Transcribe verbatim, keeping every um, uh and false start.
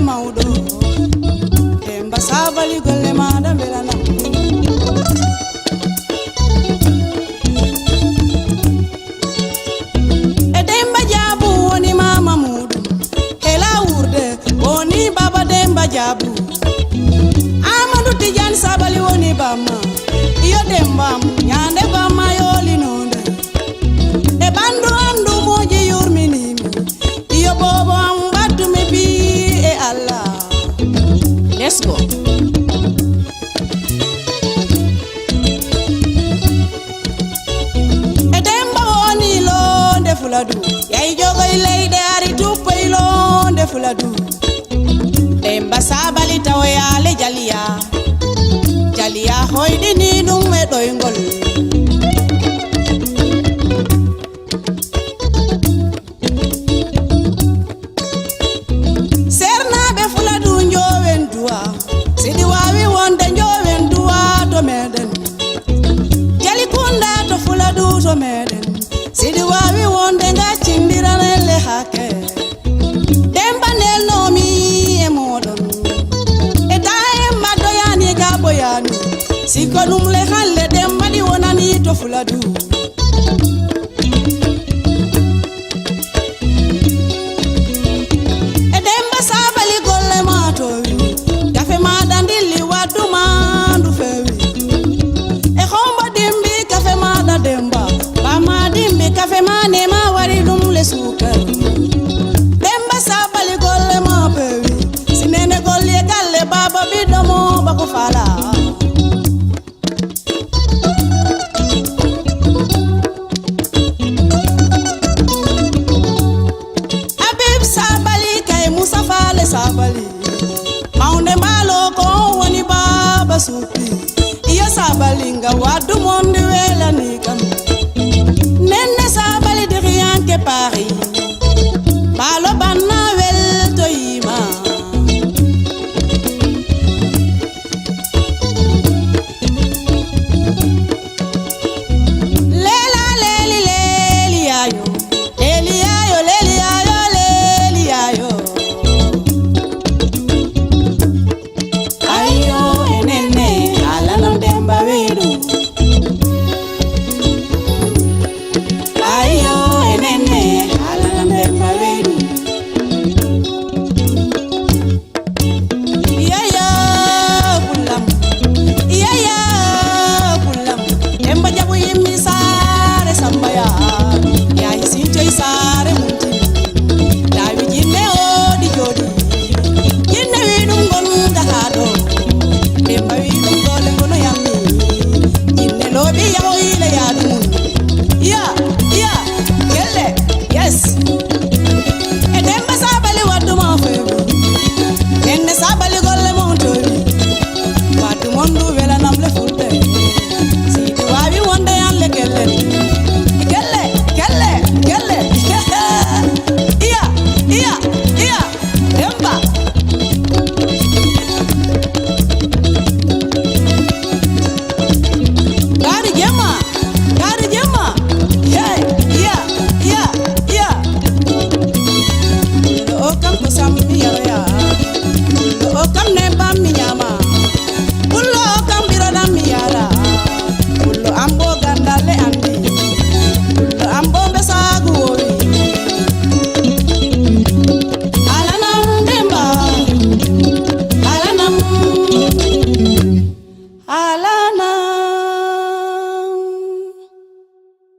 Mawɗo. Demba Sabali golle maɗa mbelana. E Demba Jaabu woni mama muɗum. Hela wurde woni baba Demba Jaabu. Amadou Tidiane Sabali woni bamma. Iyo Demba am, ñande bamma yolinonde. E ɓandu am ɗum moƴƴi yurminimi. Iyo boobo am wattumi bi e Allah. Let's go. E Demba woni londe Fuladu. Yayi jogoy leyɗe ari tuppoy londe Fuladu. Demba Sabali tawoyale Jaliya. Jaliya hoyɗini ɗum e ɗoyngol. Sernaaɓe Fuladu njowen duwa. Siɗi waawi wonde njowen duwa to meɗen. Jali Kunda to Fuladu to meɗen. Siɗi waawi wonde ngaccindiranelle hakke. Demba nelnomi e moɗon. E ta en maddoyani ka boyani. Sikko ɗum le halle Demba ɗi wonani to Fuladu. E Demba Sabali golle ma towi. Kafe maɗa ndilli wadduma ndu fewi. E hombo dimbi kafe maɗa Demba. Bama dimbi kafe ma nema wari ɗum le sukar. Demba Sabali golle ma pewi. Sinene golle galle baba ɓiɗɗo mo bako fala. Habib Sabali kay Moussa Fale Sabali. Mawnde mbaalo ko on woni baaba suppi. Iyo Sabali nga